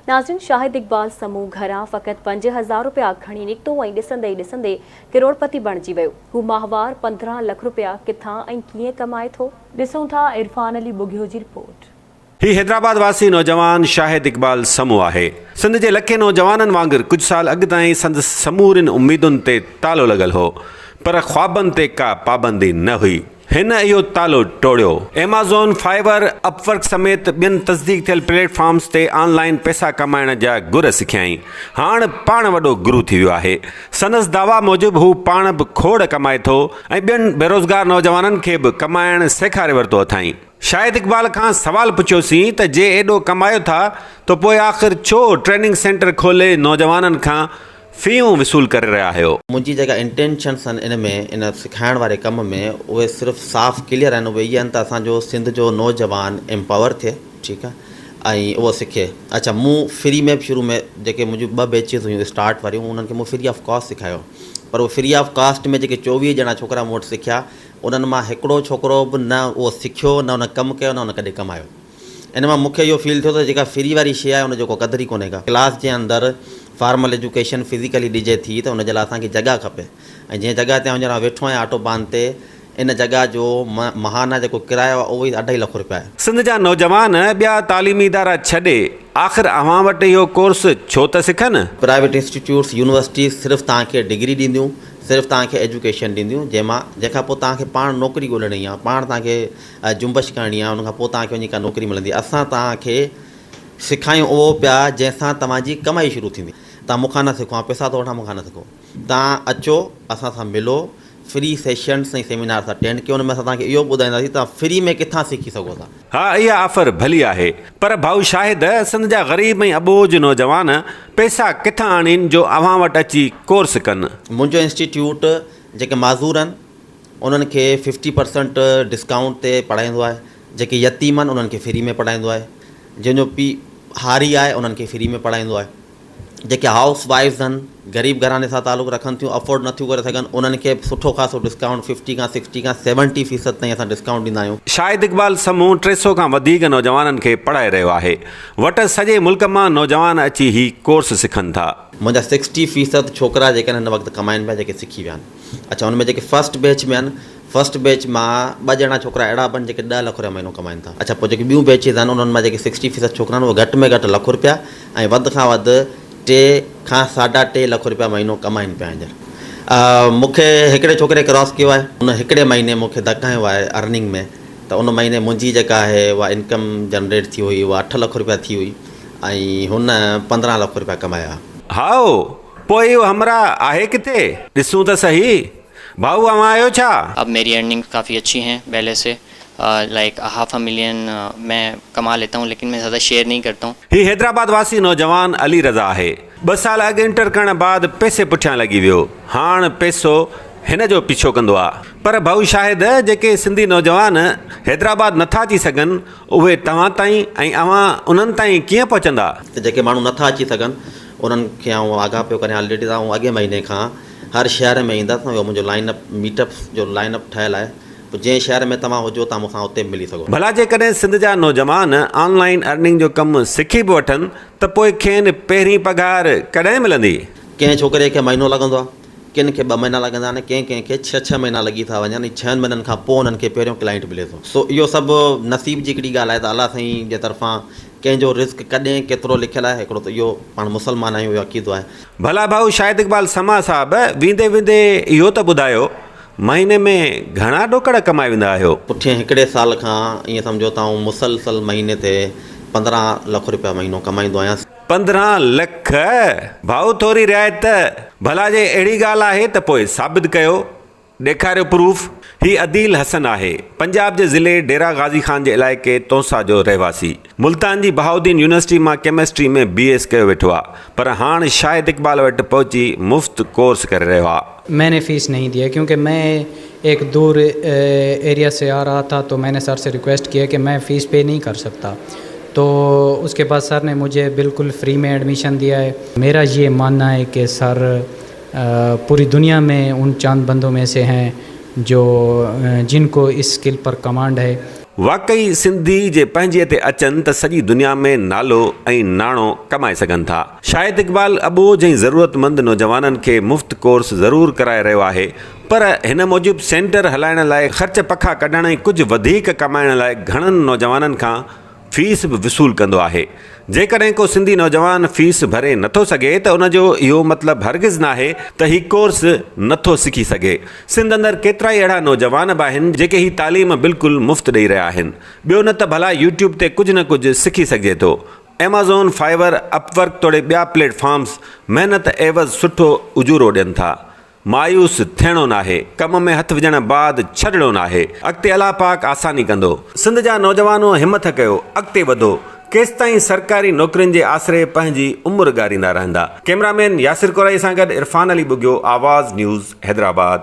ناظرين شاهد اقبال سمون گهران فقط 5000 رپيا کڻي نڪتو ۽ ڏسندي ئي ڏسندي ڪروڙپتي بڻجي ويو. هو ماهوار 15 لک رپيا ڪٿان ۽ ڪيئن ڪمائي ٿو؟ ڏسون ٿا عرفان علي ٻگهيو جي رپورٽ. هي حيدرآباد واسي نوجوان شاهد اقبال سمون آهي. سنڌ جي لکين نوجوانن وانگر ڪجهه سال اڳ تائين سندس سمورين اميدن تي تالو لڳل هو پر خوابن تي ڪا پابندي نه هئي. هن اهو تالو ٽوڙيو. ايمازون، فائيور، اپ ورڪ سميت ٻين تصديق ٿيل پليٽ فارمز تي آن لائين پئسا ڪمائڻ جا گر سکيائين. هاڻ پاڻ وڏو گرو ٿي ويو آهي. سندس دعويٰ موجب هو پاڻ به کوڙ ڪمائي ٿو ۽ ٻين بيروزگار نوجوانن کي به ڪمائڻ سيکاري ورتو اٿائين. شاهد اقبال کان سوال پڇيوسين ته جي ايڏو ڪمايو ٿا ته پوء آخر ڇو ٽريننگ سينٽر کولي نوجوانن کان فيون وصول ڪري رهيا آهيو. منهنجي جيڪا انٽينشنس آهن ان ۾ ان سکائڻ واري ڪم ۾ اهي صرف صاف ڪليئر آهن اهي اهي آهن ته اسان جو سنڌ جو نوجوان امپاور ٿئي ٺيڪ آهي ۽ اهو سکي اڇا مون فري ۾ به شروع ۾ جيڪي منهنجون ٻه بيچز هيون اسٽارٽ واريون انهن کي مون فري آف ڪاسٽ سکايو پر اهو فري آف ڪاسٽ ۾ جيڪي 24 ڄڻا ڇوڪرا مون وٽ سکيا انهن مان هڪڙو ڇوڪرو به نه اهو سکيو نه ان ڪم ڪيو نه ان ڪڏهن ڪمايو. ان مان مون کي اهو فيل ٿيو ته جيڪا فري واري شيء آهي ان جو ڪو قدر ئي ڪونهي ڪا. ڪلاس جي اندر فارمل ايجوڪيشن فزيڪلي ڏجي ٿي ته ان جي لاء اسان کي جڳهه کپي ۽ جنهن جڳهه تي آئون هينئر ويٺو آهيان آٽو بان تي ان جڳهه جو ماهانه جيڪو ڪرايو آهي اهو ئي اڍائي لک روپيا آهي. سنڌ جا نوجوان ٻيا تعليمي ادارا ڇڏي آخر اوهان وٽ اهو ڪورس ڇو ته سکن؟ پرائيويٽ انسٽيٽيوٽس، يونيورسٽيز صرف توهان کي ڊگري ڏينديون، صرف توهان کي ايجوڪيشن ڏينديون جنهن مان جنهن کان پوء توهان کي پاڻ نوڪري ڳولڻي آهي پاڻ توهان کي جنبش ڪرڻي آهي ان کان پوء توهان کي وڃي ڪا نوڪري ملندي اسان توهان کي سکايون اهو پيا جنهن سان توهان جي ڪمائي شروع ٿيندي توهان مون کان نه سکو آئون پئسا ٿو وٺان مون کان نه سکو توهان اچو اسان سان ملو فري سيشنس ۽ سيمينارس اٽينڊ ڪيو ان ۾ اسان توهان کي اهو به ٻڌائينداسين توهان فري ۾ ڪٿان سکي سگهو ٿا. ها اها آفر ڀلي آهي پر ڀائو شاهد سنڌ جا غريب ۽ اٻوجهه نوجوان پئسا ڪٿان آڻين جو اوهان وٽ اچي ڪورس ڪن. منهنجو انسٽيٽيوٽ جيڪي معذور آهن انهن کي ففٽي پرسنٽ ڊسڪائونٽ تي پڙهائيندو آهي جيڪي يتيم آهن انهن کي فري ۾ پڙهائيندو آهي جنهن جو پيء هاري آهي انهن کي فري ۾ پڙهائيندو آهي جيڪي هائوس وائفز آهن غريب گهراڻي سان تعلق رکن ٿيون افورڊ نٿيون ڪري سگهن انهن کي به سٺو خاصو ڊسڪائونٽ ففٽي کان سڪسٽي کان سيونٽي فيصد تائين اسان ڊسڪائونٽ ڏيندا آهيون. شاهد اقبال سمون 300 کان وڌيڪ نوجوانن کي پڙهائي رهيو آهي. وٽس سڄي ملڪ مان نوجوان اچي هي ڪورس سکن ٿا. منهنجا سڪسٽي فيصد ڇوڪرا جيڪي آهن هن وقت ڪمائن پيا جيڪي سکي ويا آهن. اڇا ان ۾ جيڪي فرسٽ بيچ ۾ آهن فرسٽ بيچ مان ٻه ڄڻا ڇوڪرا اهڙا به آهن جيڪي 10 لک روپيا مهينو ڪمائن ٿا اڇا پوء جيڪي ٻيون بيچز آهن انهن مان جيڪي سڪسٽي فيصد ڇوڪرا آهن اهي گهٽ ۾ گهٽ لک روپيا ۽ وڌ کان وڌ ٽي کان ساڍا ٽي لک روپيا مهينو ڪمائن پيا هينئر مون کي هڪڙي ڇوڪري ڪراس ڪيو آهي ان هڪڙي مهيني مون کي ڌڪ هنيو آهي ارننگ ۾ ته ان مهيني منهنجي جيڪا آهي اها انڪم جنريٽ ٿي هئي اها 8 لک روپيا ٿي هئي ۽ هن 15 لک روپيا ڪمايا. هائو! پوء اهو همراهه آهي ڪٿي؟ ڏسون ته سهي. ڀائو اوهان آهيو ڇا؟ اب ميري ارننگ ڪافي اڇي هين پهلي سي لائيڪ هاف ا ملين مين ڪما ليتا هون ليڪن مين زياده شيئر نهين ڪرتا هون. هي حيدرآباد واسي نوجوان علي رضا آهي. ٻه سال اڳ انٽر ڪرڻ بعد پئسي پٺيان لڳي ويو. هاڻ پئسو هن جو پيڇو ڪندو آ. پر ڀائو شاهد جيڪي سنڌي نوجوان حيدرآباد نٿا اچي سگهن اهي توهان تائين ۽ اوهان انهن تائين ڪيئن پهچندا؟ ته جيڪي ماڻهو نٿا اچي سگهن انهن کي آئون آگاهه پيو ڪريان آلريڊي ته آئون اڳئين مهيني کان هر شهر ۾ ايندس ۽ اهو منهنجو لائين اپ ميٽ اپس جو لائين اپ ٺهيل آهي پوء جنهن شهر ۾ توهان هجو توهان مون سان اتي به ملي سگهو ٿا. ڀلا جيڪڏهن سنڌ جا نوجوان آن لائين ارننگ جو ڪم سکي به وٺن ته پوء کين پهرين پگهار ڪڏهن ملندي؟ ڪنهن ڇوڪري کي مهينو لڳندو آهي، ڪن کي ٻه مهينا لڳندا آهن، ڪنهن ڪنهن کي ڇهه ڇهه مهينا لڳي ٿا وڃن ۽ ڇهن مهينن کان پوء انهن کي پهريون ڪلائنٽ ملي ٿو. سو اهو سڀ نصيب جي هڪڙي ڳالهه آهي ته الله سائين جي طرفان ڪنهن جو رزق ڪڏهن ڪيترو لکيل آهي، هڪڙو ته اهو پاڻ مسلمان آهيون اهو عقيدو آهي. ڀلا ڀائو شاهد اقبال سما صاحب ويندي ويندي اهو ته ٻڌايو مهيني ۾ گهڻا ڏوڪڙ ڪمائي ويندا آهيو؟ پٺئين هڪڙي سال کان ائين سمجهو ته آئون مسلسل مهيني تي 15 لک روپيا مهينو ڪمائيندو آهيان. 15 لک! ڀائو ٿوري رعايت ته. ڀلا جي اهڙي ڳالهه آهي ته پوء ثابت ڪيو. ڏيکاريو پروف. هي عديل حسن آهي. پنجاب جي ضلعي ڊيرا غازي خان جي علائقي تونسا جو رهواسي. ملتان جي بهاؤالدين يونيورسٽي مان ڪيمسٽري ۾ بي ايس ڪيو ويٺو آ. پر هاڻ شاهد اقبال وٽ پهچي مفت ڪورس ڪري رهيو آ. مين ني فيس نهين ديا ڪيونڪه مين ايڪ دور ايريا سي آ رها ٿا تو مين ني سر سي ريڪويسٽ ڪيا ڪه مين فيس پي نهين ڪر سڪتا تو اس ڪي بعد سر ني مجهي بلڪل فري مين ايڊميشن ديا هي. ميرا يي ماننا هي ڪه سر پوري دنيا ۾ ان چند بندو ۾ سي هين جو جن ڪو اس اسڪل پر ڪمانڊ هي. واقعي سنڌي جي پنهنجي تي اچن ته سڄي دنيا ۾ نالو ۽ ناڻو ڪمائي سگهن ٿا. شاهد اقبال اٻوجهه ۽ ضرورتمند نوجوانن کي مفت ڪورس ضرور ڪرائي رهيو آهي پر هن موجب سينٽر هلائڻ لاء خرچ پکا ڪڍڻ ۽ ڪجهه وڌيڪ ڪمائڻ لاء گهڻن نوجوانن کان فيس به وصول ڪندو آهي. جيڪڏهن ڪو سنڌي نوجوان فيس ڀري نٿو سگهي ته ان جو اهو مطلب هرگز ناهي ته هي ڪورس نٿو سکي سگهي. سنڌ اندر ڪيترائي اهڙا نوجوان به آهن جيڪي هي تعليم بلڪل مفت ڏئي رهيا آهن. ٻيو نه ته ڀلا يوٽيوب تي ڪجهه نه ڪجهه سکي سگهجي ٿو. ايمازون، فائيور، اپ ورڪ توڙي ٻيا پليٽ فارمز محنت عيوض سٺو اجورو ڏين ٿا. مايوس ٿيڻو ناهي، ڪم ۾ هٿ وجهڻ بعد ڇڏڻو ناهي، اڳتي الله پاڪ آساني ڪندو. سنڌ جا نوجوانو همٿ ڪيو، اڳتي وڌو، ڪيستائين سرڪاري نوڪرين جي آسري پنهنجي عمر ڳاريندا رهندا. ڪئميرا مين ياسر ڪورائي سان گڏ عرفان علي ٻگهيو، آواز نيوز، حيدرآباد.